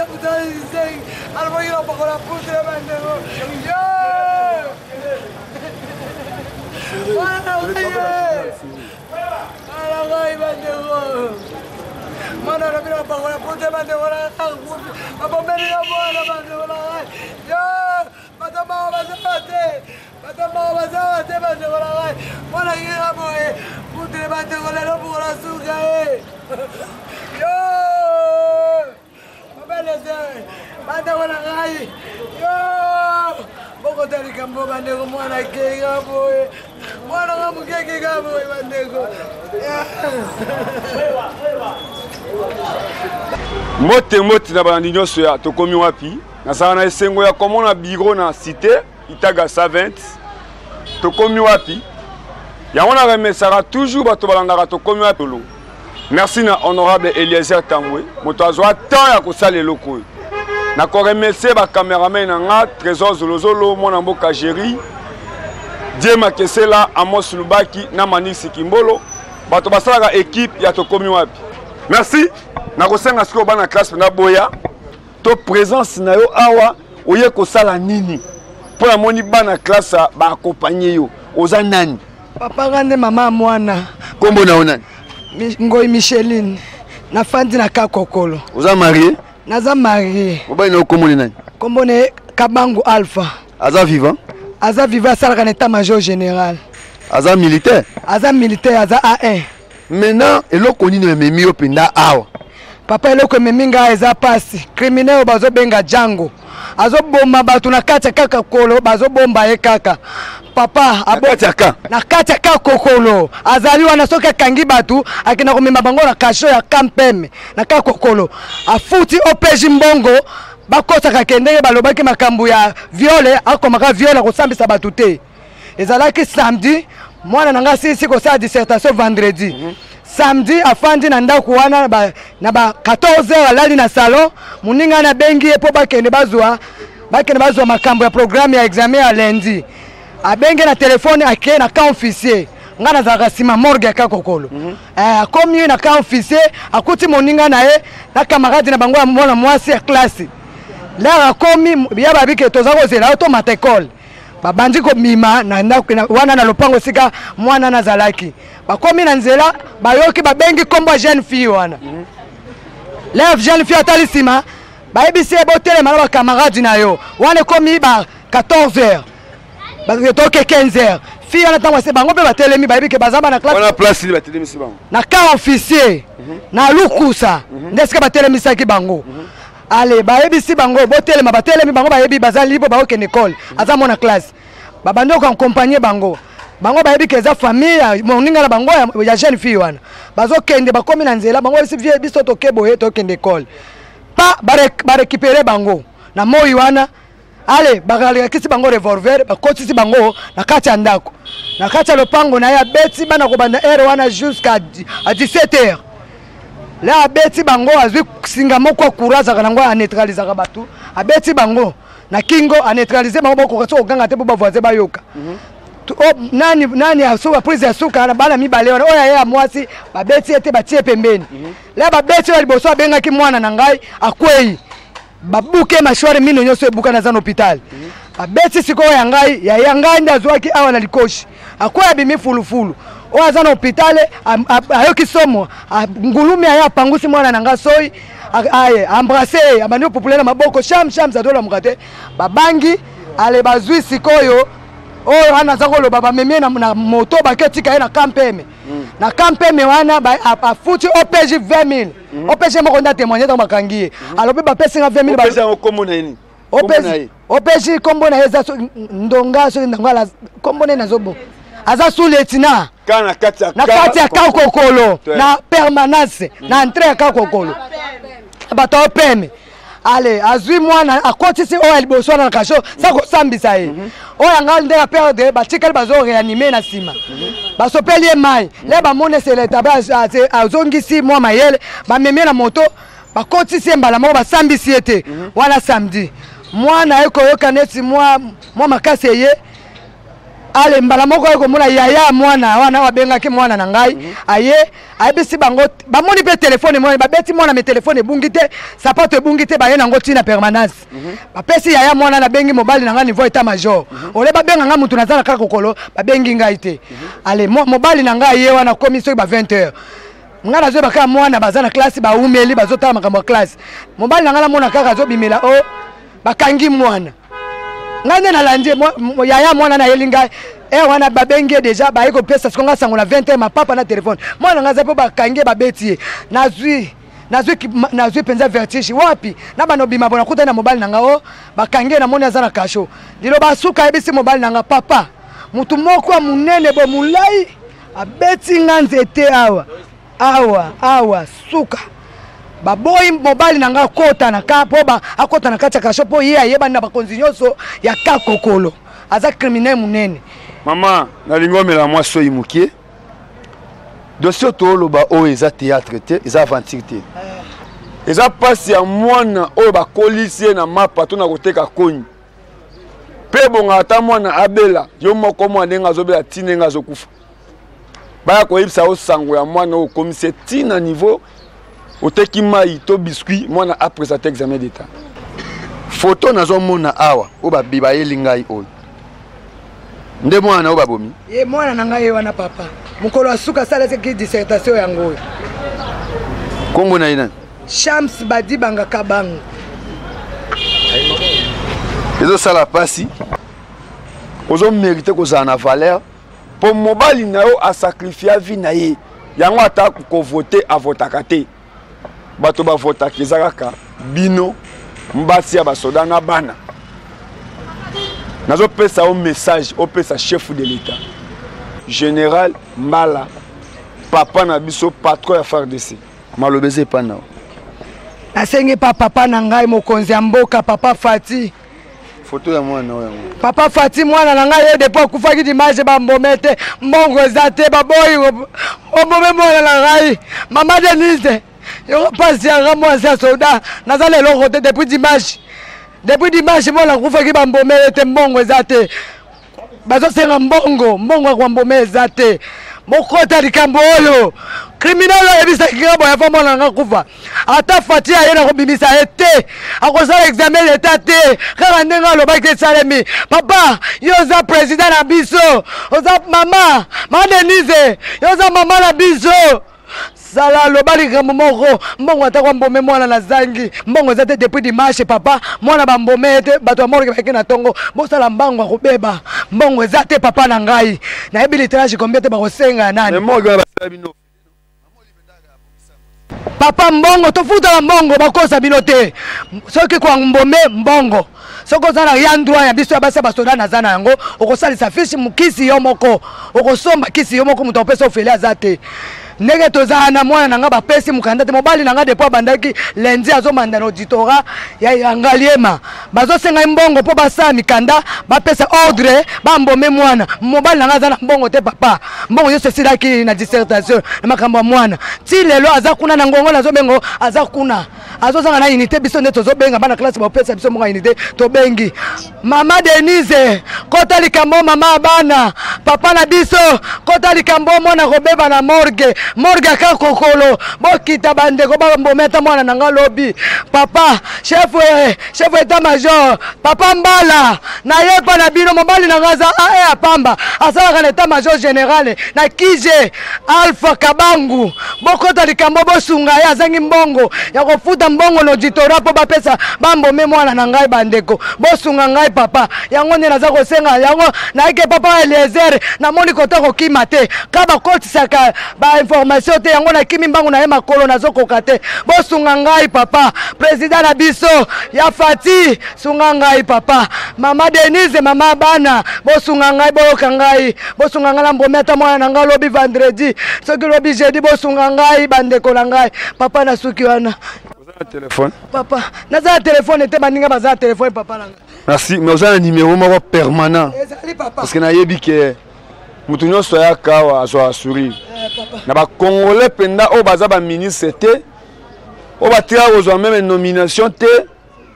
ata mosala lisengi alobaki na pakola poudre bandeko yo mwana na ngai mwana ngai bandeko mwana alobi na pakola poudre bandeko na abombeli na mwana bandeko na ngai yo bato mawa baza te bato mawa baza te bandeko na ngai mwana kika boye poudre bandeko lelo mokolo suka ye yo mabelese bandeko na ngai yo bokota likambo bandeko mwana keka boye mwana nga moke keka boye bandeko. Mbote mbote na balandi nyonso ya Tokomi Wapi. Nazala na esengo ya komona biro na cité Itaga 120. Tokomi Wapi. Yango na remesaka toujours bato balandaka Tokomi Wapi. Merci na honorable Eliezer Tambwe, moto azwa temps ya kosala eloko oyo. Na ko remercier ba cameraman na nga Trésor Zolozolo, mwana mboka Jerry, Dieu Makesela, Amos Lubaki na Manix Kimbolo, bato basalaka équipe ya Tokomi Wapi. Merci. Nakosenga sikoyo bana classe na boya to présence na yo awa oye kosala nini? Mpo namoni bana classe ba accompagner yo. Oza nani? Papa nga nde mama mwana. Kombo na yo nani? Ngoi Micheline. Nafandi na Kakokolo. Oza marié? Naza marié. Mobali na yo kombo ni nani? Kombo na ye Kabangu Alpha. Aza vivant? Aza vivant, asalaka na état major général. Aza militaire? Aza militaire, aza A1. Maintenant, eloko nini ememi yo mpenza awa? Papa, eloko ememi ngai eza pasi. Criminel oyo bazobenga Django azoboma bato na kati ya kaka kolo, bazobomba ye kaka papa. Na kati ya ka? Na kati ya Kakokolo azali wana. Soki akangi bato akenda komema bango na kasho ya kampeme na Kakokolo, afuti OPJ mbongo bakosaka ke ndenge balobaki makambo ya viole, akomaka viole, akosambisa bato te. Ezalaki samedi, mwana na ngai asilisi kosala dissertation vendredi. Samedi afandi na ndako wana na ba 14 heures, alali na salon. Moninga wana abengi ye mpo bakende bazwa makambo ya programme ya examen ya lundi. Abengi na telefone, akei na camp officier. Ngai nazalaka nsima morgue ya Kakokolo. Akomi ye na camp officier, akuti moninga na ye na camarade na bango ya mwana mwasi ya classe. Lere akomi ya babike, toza kozela yo tomata ekole. Babandi kobima na ndako wana, na lopango esika mwana nazalaki. Bakomi na nzela, bayoki babengi nkombo ya jeune fille wana. Lere jeune fille atali nsima, bayebisi ye: botelema na bacamarade na yo wana. Ekomi ba 14 heures toke 15 heures. Fille wana, ntango ase bango mpe batelemi, bayebi ke baza bana classe. Wana place nini batelemisi bango? Na camp officier na Lukusa nde esika batelemisaki bango. Ale bayebisi bango botelema, batelemi. Bango bayebi baza libre, baokende ekole, aza mwana classe. Babandi koaccompagner bango. Bango bayebi ke eza famille ya moninga na bango ya jeune fille wana. Bazokende, bakomi na nzela, bango bayebisi vie: biso toke boye, tokende ekole. Pa barécupérer bango na moi wana. Ale balakisi bango revolver, bakotisi bango na kati ya ndako, na kati ya lopango na ye. Abeti bana kobanda heure wana jusqu'à 17 heures. La abeti bango, azwi singa moko ya courant azalaka nango, aneutralisaka bato. Abeti bango na kingo, aneutraliser bango, bakoka so koganga te mpo bavoisin bayoka. Oh, nani nani asuka prise ya suka na bana mibale wana, oyo aye ya mwasi, babeti ye te, batie pembeni. La babeti oyo ya liboso, abengaki mwana na ngai, akwei, babuke mâchoire, mino nyonso ebukani, aza na hôpital. Babeti sikoyo ya ngai, ya ngai nde azwaki awa na likoshi, akwei, abimi fulufulu. Oyo aza na hôpital ayoki somo, ngulumi aye, apangusi mwana na ngai soi, aye embrasse ye, abandi kopupula na maboko, sham sham, azolamuka te. Babangi. Ale bazwi sikoyo oyo wana aza koloba, bamemi ye na moto, bake otika ye na kampeme. Na kampeme wana afuti OPJ 20 000. OPJ moko nde atémoigne ntango bakangi ye, alobi bapesi nga 20 000. OPJ yango kombo na ye nini? Kombo na ye? OPJ kombo na ye eza Ndonga, soki Ndonga kombo na ye nazobo, aza sous lieutenant. Ka na kati ya na kati ya Kakokolo, na permanence, na entrée ya Kakokolo, bato opeme. Ale azwi mwana, akotisi oyo ya liboso wana na kasho sa kosambisa ye. Oyo anga nde aperdre, batikali bazo réanimer na nsima, basopeli ye mai. Le bamoni esele etabe, azongisi mwa mayele, bamemi ye na moto, bakotisi ye mbala moko, basambisi ye te. Wana samedi, mwana ye koyoka neti mwa makasi eye. Ale mbala moko aye komona yaya ya mwana wana oyo abengaki mwana na ngai. Aye ayebisi bango, bamoni mpe telefone emoni, babeti mwana me telefone ebungi te, sapato ebungi te. Baye nango ntina permanence. Bapesi yaya mwana, nabengi mobali na ngai niveau état major. Ole babenga ngai mutu naza na kaka kokolo, babengi ngai te. Ale mobali na ngai ye wana komi soki ba 20 heures, ngai nazoyeba kaka mwana baza na classe, baumeli bazotala makambo ya classe. Mobali na ngai namona kaka azobimela o bakangi mwana ngai nde nalandi yaya mwana nayeli ngai e wana babengi ye deja, baye kopesa siko ngai sango na 20 heures, mapapa na telefone, mwana ngai aza mpo bakangi ye, babeti ye. Nazwi mpenza vertige wapi na bana obima bo nakutani na mobali na ngai o bakangi ye, namoni aza na kasho. Liloba asuka ayebisi mobali na ngai, papa, motu moko ya monene bo molai abeti nga nzete awa awa awa. Suka baboyi mobali na ngai akota na ka mpo akota na kati ya kasho, mpo ye ayebani na bakonzi nyonso ya kakokolo, aza criminel monene. Mama, nalingi omela mwa soi mokie. Dossier tooloba oyo eza théâtre te, eza aventure te, eza mpasi ya mwana oyo bakolisi ye na mapa to na koteka koni mpe ebongaka ata mwana abela yo moko. Mwana ndenge azobela ti ndenge azokufa, baya koyebisa yo sango ya mwana oyo okomisi ye ti na niveau oteki mai to biscuit, mwana aprésente examen d'état. Foto nazomona awa oyo bayeli ngai oyo nde mwana oyo babomi. Ye mwana na ngai ye wana papa, mokolo asuka asalaki dissertation yango oyo. Nkombo na ye nani? Shams Badibanga Kabangu. Ezosala mpasi, ozomérite kozala na valeur mpo mobali na yo asacrifia vie na ye. Yango ata kovote avotaka te, bato bavotaka eza kaka bino basi ya basoda na bana. Nazopesa yo message, opesa chef de l'état, général Mbala, papa na biso, patron ya FARDC. Maloba eza epai na yo. Nasengi pa papa na ngai, mokonzi ya mboka, papa Fati. Foto ya mwana oyo yango. Papa Fati, mwana na ngai ye depuis akufaki dimanche, bambome te, mbongo eza te, baboyi obome mwana na ngai. Mama Denise, yoko mpasi yanga, mwasi ya soda, naza na eloko te. Depuis dimanche mwana akufaki, bambome ye te, mbongo eza te, bazosenga mbongo, mbongo ya kwambome eza te. Mokota likambo oyo, criminel oyebisaki nga boye afa mwana nga kufa, ata Fati aye na kobimisa ye te, akosala examen leta te, kaka ndenge alobaki esalemi. Papa, yo oza président na biso, oza mama, ma Denise, yo oza mama na biso. Sala, loba likambo moko, mbongo ata kwa mbome mwana nazangi, mbongo eza te depuis dimanche. Papa, mwana bambome ye te, bato ya morgue bayaki na ntongo. Bosala mbango, akobeba, mbongo eza te. Papa na ngai, nayebi litrage combien te bakosenga nani. Papa, mbongo tofutaka, mbongo bakosa bino te. Soki kwa mbome mbongo, soki oza na ya ndroit ya biso ya basi ya basoda, naza na yango, okosalisa fiche mokisi yo moko, okosomba kisi yo moko, moto akopesa ofele aza te. Ndenge toza na mwana na nga, bapesi mokanda te. Mobali na nga depuis abandaki lundi azomanda na auditorat ya Ngaliema, bazosenga ye mbongo mpo basala mikanda, bapesa ordre bambome mwana. Mobali na nga aza na mbongo te papa, mbongo nyonso esilaki na dissertation, na makambo ya mwana. Ti lelo aza kuna na ngongo, nazobengo aza kuna, azozanga na unité. Biso nde tozobenga bana classe, bapesa biso mbongo ya unité. Tobengi mama Denise, kota likambo, mama ya bana, papa na biso, kota likambo, mwana kobeba na morgue, morgue aka kokolo. Bokita bandeko, bambome ata mwana na nga lobi. Papa chef, chef état major, papa Mbala, nayepa na bino, mobali na nga aza ae apamba, asalaka na état major général na Kije, Alpha Kabangu. Bokota likambo, bosunga ye, azangi mbongo ya kofuta mbongo na auditorat mpo bapesa bambome mwana na ngai. Bandeko, bosunga ngai papa, yango nde naza kosenga yango. Nayeke papa Eliezer, namoni kota kokima te, ka bakotisaka bainformation te, yango nakimi mbangu na ye makolo, nazokoka te. Bosunga ngai papa président na biso ya Fati, sunga ngai papa. Mama Denise, mama bana, bosunga ngai, boyoka ngai, bosunga ngai na mbomi ata mwana na ngai lobi vendredi, soki lobi jeudi. Bosunga ngai bandeko na ngai. Papa, nasuki wana. Telefone? Papa, naza na telefone te, baninga baza na telefone, papa na ngai. Merci, mais oza na numéro moko permanent? Ezali papa. Parce que nayebi ke moto nyonso ayaka awa azwaka sourire. Na bacongolais mpenza oyo baza baministre te, oyo batikaka kozwa même nomination te,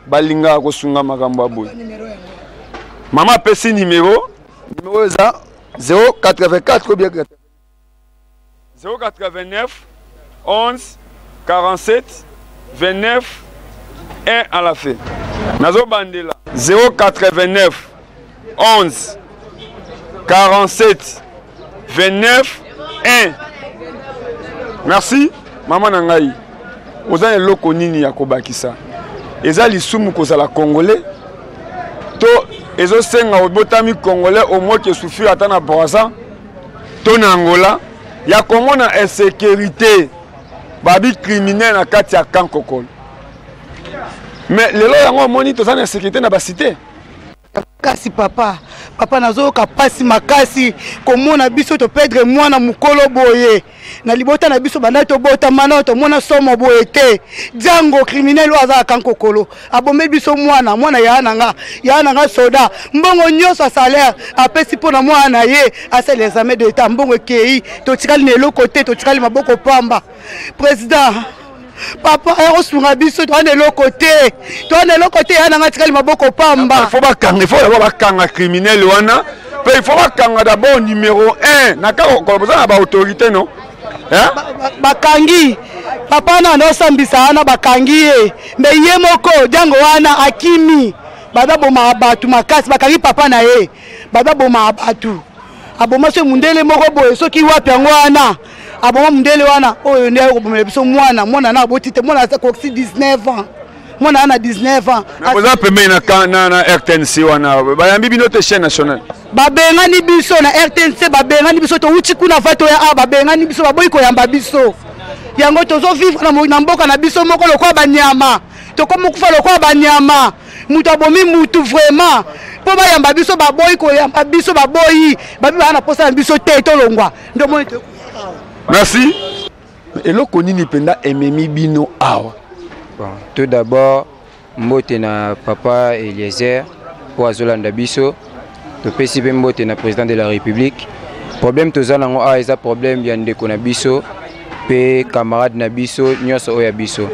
balingaka kosunga makambo ya boye. Mama apesi numéro. Numéro eza? 084 ou bien 089 11 47 29 1 à la fin. Nazobandela 089 11 47 29 1. Merci mama na ngai. Oza na eloko nini ya kobakisa? Eza lisumu kozala congolais to ezosenga obotami congolais au moins ke souffrir ata na Brazza to na Angola ya komona insécurité babi criminel na kati ya camp Kokolo. Mais lelo yango omoni toza na insécurité na basite. Kasi papa, papa nazoyoka mpasi makasi komona biso topedre mwana mokolo boye na libota na biso banda tobotama nao tomona somo boye te. Django criminel oyo aza aka nkokolo abomeli biso mwana, mwana ya na nga, ya na nga soda, mbongo nyonso ya salaire apesi mpo na mwana na ye asala examen d'etat, mbongo ekei, totikali na eloko te, totikali maboko pamba. Président papa aya kosunga biso, toa na eloko te, toa na eloko te, ya na nga tikali maboko pamba. Il faut bakanga, il faut d'abord bakanga criminel wana, pe il faut bakanga d'abord numéro 1 na kaka koboza na ba autorité non? Hein? Bakangi papa na osambisa wana, bakangi ye, me ye moko Django wana akimi, baza bomaka bato makasi, bakangi papa na ye, baza bomaka bato, aboma so mundele moko boye soki wapi yango wana aboma mundele wana oyo nde akobomela biso mwana, mwana na aboti te, mwana akokisi 19 ans, mwana wana 19 ans. Mais boza pembeni na RTNC wana, bayambi bino te chaîne nationale. Babengani biso na RTNC, babengani biso, towuti kuna va toya awa, babengani biso, baboyi koyamba biso. Yango tozovivre na mboka na biso moko lokola banyama, tokomi kokufa lokola banyama. Moto abomi mutu vraiment mpo bayamba biso, baboyi koyamba biso, baboyi, babi baa na posa na biso te, tolongwa nde omoni toyei koya awa. Merci. Eloko nini mpenza ememi bino awa? Bon, tout d'abord mbote na papa Eliezer po azolanda biso, topesi pe mbote na président de la République. Problème toza nango awa eza problème ya ndeko na biso pe camarade na biso nyonso oyo ya biso.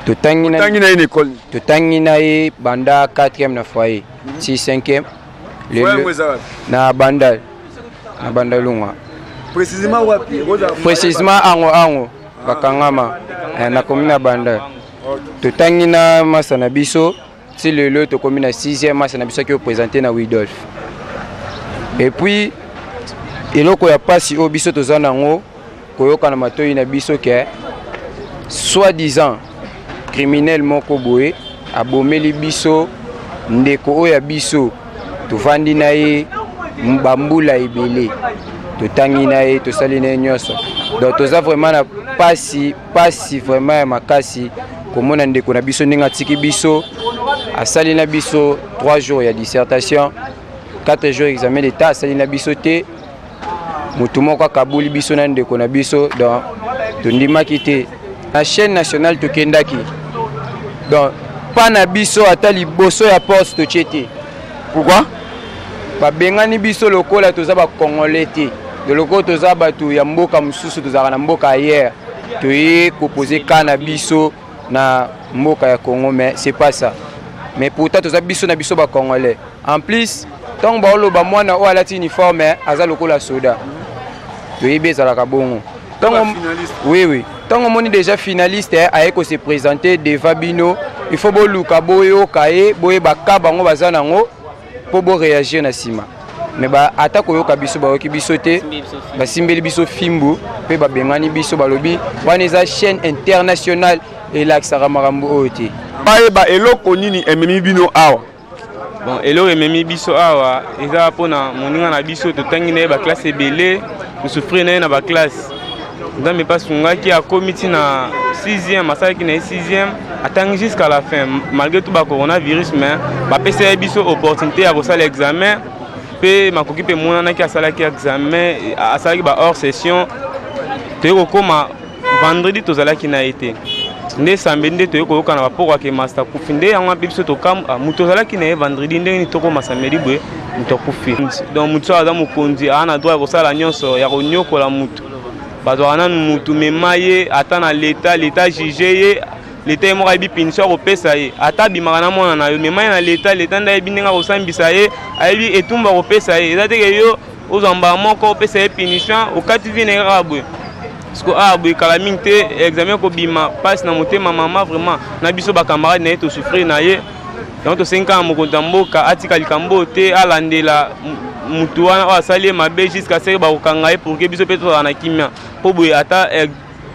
Totangi na Totangi na ye na école. Totangi na ye banda 4e na foyer, si 5e. Foyer yango eza wapi? Na Bandal. Na Bandalungwa. Précisément wapi? Précisément ango ango bakangama na commune ya Bandal. Totangi na masa na biso ti lelo tokomi na 6e masa na biso aki représenter na Widolf. Et puis eloko ya pasi oyo biso toza nango koyoka na matoyi na biso ke soi-disant criminel moko boye abomeli biso ndeko oyo ya biso, tovandi na ye bambula ebele, totangi na ye, tosali na ye nyonso. Donc toza vraiment na pasi, pasi vraiment ya makasi komona ndeko na biso ndenge atiki biso, asali na biso 3 jours ya dissertation, 4 jours examen d'état, asali na biso te. Motu moko akaboli biso na ndeko na biso, donc tondimaki te. Na chaîne nationale tokendaki, donc pa na biso ata liboso ya porte totie te. Pourquoi? Babengani biso lokola toza ba Congolais te, de lokola toza bato ya mboka mosusu, tozalaka na mboka ailleurs, toye koposer cas na biso na mboka ya Congo, mais c'est pas ça. Mais pourtant toza biso na biso ba Congolais. En plus ntango baoloba mwana oyo alati uniforme aza lokola soda, toyebi ezalaka bongo. Ntango oui, oui. Ntango omoni déjà finaliste aye ko se présenter devant bino, il faut boluka boyoka ye, boyeba ka bango baza nango po bo réagir na nsima. Mais ba ata koyoka biso, bayoki biso te, basimbeli biso fimbu pe babengani biso, balobi wana eza chaîne internationale elakisaka makambo oyo te. Bayeba eloko nini ememi bino awa? Bon, eloko ememi biso awa eza mpona moninga na biso, totangi na ye ba classe ebele, tosouffrir na ye na ba classe. Nzambe mpe asungaki, akomi ti na 6e, asalaki na ye 6e, atangi jusqu'à la fin malgré tout ba coronavirus, mais bapesa ye biso opportunité ya kosala examen mpe makoki mpe emonanaki, asalaki examen, asalaki ba hors session. Toye kokoma vendredi tozalaki na ye te, nde samedi nde toye koyoka na bapoko ake master akufi. Nde yango mpe biso tokam, moto ozalaki na ye vendredi, ndenge nini tokoma samedi boye moto akufi? Donc moto oyo aza mokonzi aza na droit ya kosala nyonso ya konyokola moto. Bazwaka nanu motu, mema ye ata na leta, leta juge ye, leta ye moko ayebi punition akopesa ye. Ata abimaka na mwana na yo, mema ye na leta, leta nde ayebi ndenge akosambisa ye, ayebi etumbu akopesa ye. Eza te ke yo Ozwa mbala moko opesa ye punition, okati vie na ye kaka boye. Siko awa boye kala mingi te examen kobima, mpasi na motema mama vraiment na biso ba camarade na ye to souffrir na ye. Yango tosengi kaka mokonzi ya mboka atika likambo oyo te, alandela mutu wana oyo asali ye mabe jusqu'à ce que bakokanga ye pour que biso mpe tozala na kimia. Mpo boye ata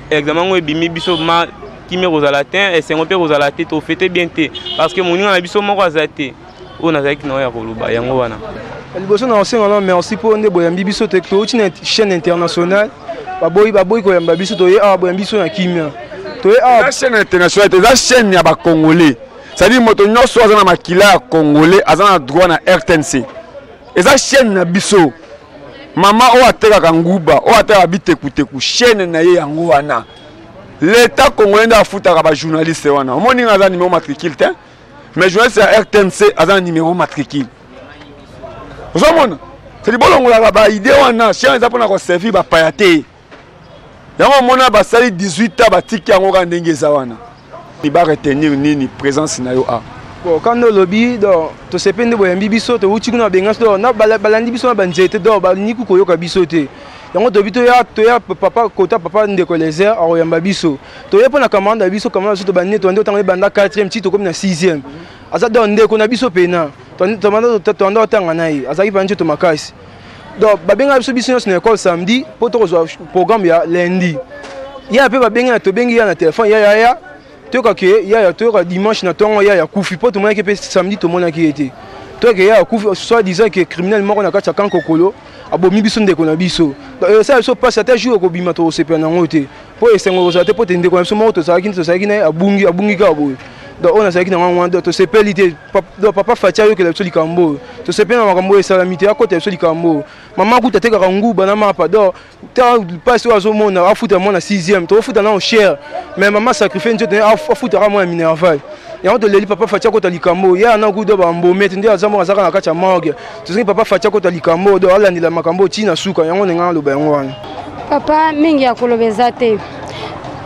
examen yango ebimi biso ma kimia kozala te, esengo mpe kozala te, tofete bien te parce que moninga na biso moko aza te. Oyo nazalaki na oyo ya koloba yango wana. Liboso na kosenga na merci mpo nde boyambi biso te, touti na chaîne internationale, baboyi baboyi koyamba biso, toye awa boyambi biso na kimia. Toye awa eza chaîne internationale te, eza chaîne ya ba congolais. C'est-à-dire moto nyonso aza na makila ya congolais aza na droit na RTNC. Eza chaîne na biso. Mama oyo atekaka nguba, oyo atekaka bitekuteku, chaîne na ye yango wana. L'État congolais nde afutaka ba journaliste wana. Omoni nga aza numéro matricule te. Mais journaliste ya RTNC aza na numéro matricule. Ozomona? C'est bolongolaka ba idée wana, chaîne eza mpona koservir bapaya te. Yango omona basali 18 ans batiki yango kaka ndenge eza wana. Ba retenir nini présence na yo a? Bon, quand olobi donc tosepe nde boyambi biso, towuti kuna babenga biso, donc na balandi biso na banzete, donc balingi koyoka biso te. Yango tobi toya, toya papa kota papa ndeko Eliezer akoyamba biso. Toye mpo na camarade na biso, camarade na biso tobandi tobandi otanga ebanda 4e ti tokomi na 6e. Aza donc ndeko na biso pena. Tobanda otanga na ye, azalaki mpenza nzoto makasi. Donc babengaka biso biso nyonso na école samedi mpo tokozwa programme ya lundi. Ya mpe babengi na tobengi ya na téléphone ya ya ya toyoka ke ya ya toyoka dimanche na tongo ya ya kufi mpo tomonaki mpe samedi tomonaki ye te. Toyoka ke ya ya kufi soit disant ke criminel moko na kati ya Kankokolo abomi biso ndeko na biso. Donc esala biso mpasi ata jour ekobima tokosepela na yango te. Mpo esengo ekozala te mpo te ndeko na biso moko tozalaki tozalaki na ye abungi abungi kaka boye. Donc oyo nazalaki na yango wana, donc tosepeli te. Donc papa Fatshi ayokela biso likambo oyo. Tosepeli na makambo oyo esalami te, akotela biso likambo oyo. Mama kuta atekaka nguba na mapa, donc ta mpasi oyo azomona afuta mwana 6e, tokofuta nano cher. Mais mama sacrifie nzoto na ye, afutaka mwana minerval. Yango toleli papa Fatshi akota likambo oyo. Ye ana kudo ba mbome te, nde aza moko azaka na kati ya morgue. Tosengi papa Fatshi akota likambo oyo, donc alandela makambo oyo ti na suka. Yango ndenge aloba yango wana. Papa, mingi ya koloba eza te.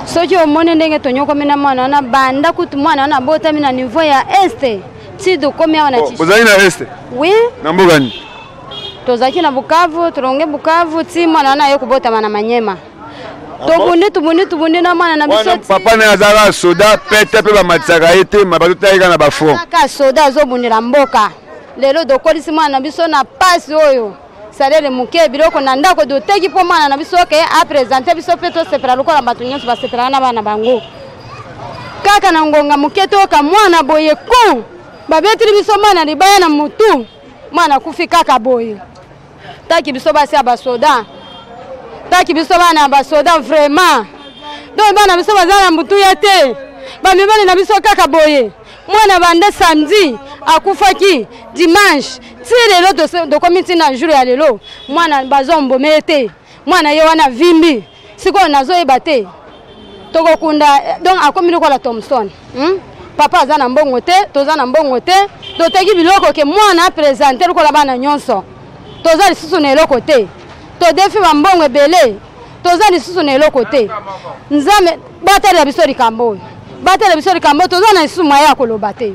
Soki omoni ndenge tonyokomi na mwana wana, banda kutu mwana wana abotami na niveau ya este ti tokomi awa na Oh, Tshishi. bozali na este? Oui. Na mboka nini? Tozalaki na Bukavu, tolonge Bukavu ti mwana wana aye kobotama na Manyema. Ah Tobundi, tobundi, tobundi na mwana na biso Wana ti. papa na ye azalaka soda pete mpe bamatisaka ye te, ma bazotala ye kaka na ba front. Kaka soda azobundela mboka. Lelo tokolisi mwana na biso na pasi oyo. Salaire moke, biloko na ndako toteki mpo mwana na biso ke a présenter biso mpe tosepela lokola bato nyonso basepelaka na bana bango. Kaka na ngonga moke toyoka mwana boye ku babeteli biso mwana libaya na mutu, mwana akufi kaka boye. Taki biso basi ya basoda, taki biso bana ya basoda vraiment. Donc bana biso baza na mutu ya te, bamibali na biso kaka boye. Mwana banda samedi akufaki dimanche ti lelo tokomi ti na jour ya lelo mwana bazombome ye te, mwana ye wana vimbi sikoyo nazoyeba te tokokunda. Donc akomi lokola Thomson, Papa aza na mbongo te, toza na mbongo te, toteki biloko ke mwana a présente lokola bana nyonso, toza lisusu na eloko te, todefi ba mbongo ebele, toza lisusu na eloko te. Nzambe batalela biso likambo oyo, batalela biso likambo oyo, toza na lisusu moyen ya koloba te.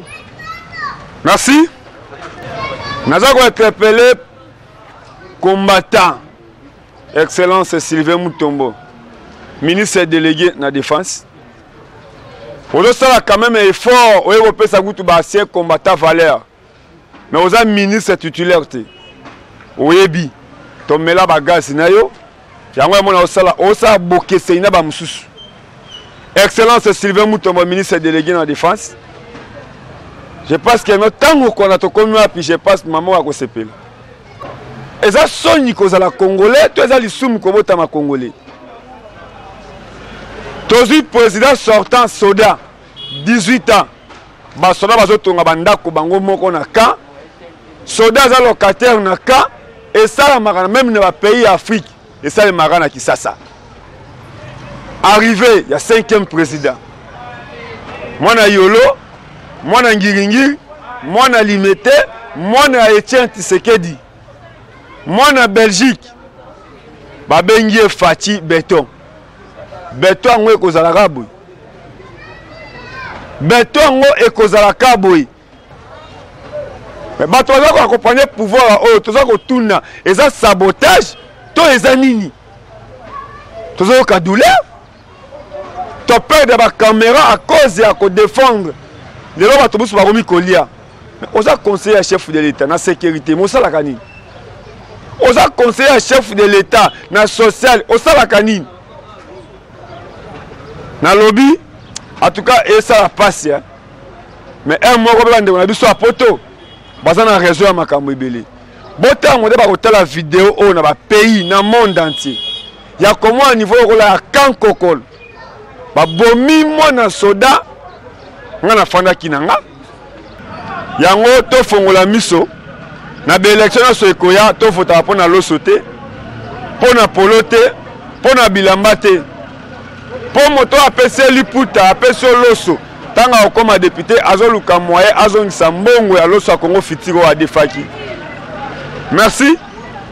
Merci. Naza ko interpeller combattant Excellence Sylvain Mutombo, ministre délégué na défense. Ozosala quand même effort oye kopesa kutu ba ancien combattant valeur, mais oza ministre titulaire te, oyebi tomela ba gaz na yo yango ya mona osala osala bokeseni na ba mosusu. Excellence Sylvain Mutombo, ministre délégué na défense, je pense que no tango kona tokomi wapi, je pense maman akosepela. Eza soni kozala congolais to eza lisumu kobotama congolais. Tozwi président sortant soda 18 ans, basoda bazotonga bandako bango moko na camp, soda aza locataire na camp, esalamaka même na ba pays ya Afrique, esalemaka na Kisasa. Arrivé ya 5e président, mwana Yolo, mwana Ngiringiri, mwana Limete, mwana ya Etienne Tshisekedi, mwana Belgique, babengi ye Fatshi Beton. Beton yango ekozalaka boye, beton yango ekozalaka boye. Mais bato baza koaccompagne pouvoir oyo, toza kotuna, eza sabotage to eza nini? Tozoyoka douleur, toperdre bacaméra à cause ya kodéfendre. Lelo bato mosusu bakomi kolia. Oza conseiller ya chef de l'État na sécurité, mosalaka nini? Oza conseiller ya chef de l'État na social, osalaka nini? Nalobi, en tout cas esala pasi, mais un moko mpe bandeko na biso ya poto baza na réseau ya makambo ebele. Botango nde bakotala video oyo na bapays na monde entier ya komona niveau lokola ya kankokolo babomi mwana soda. Nga nafandaki na nga yango. Tofongola miso na baélection nyonso ekoya. Tovotaka mpo na loso te, mpo na polo te, mpo na bilamba te, mpo moto apesi ye liputa, apesi yo loso, ntango akokóma député azoluka moyen azongisa mbongo ya loso ya Kongo Fitiri oyo adefaki. Merci.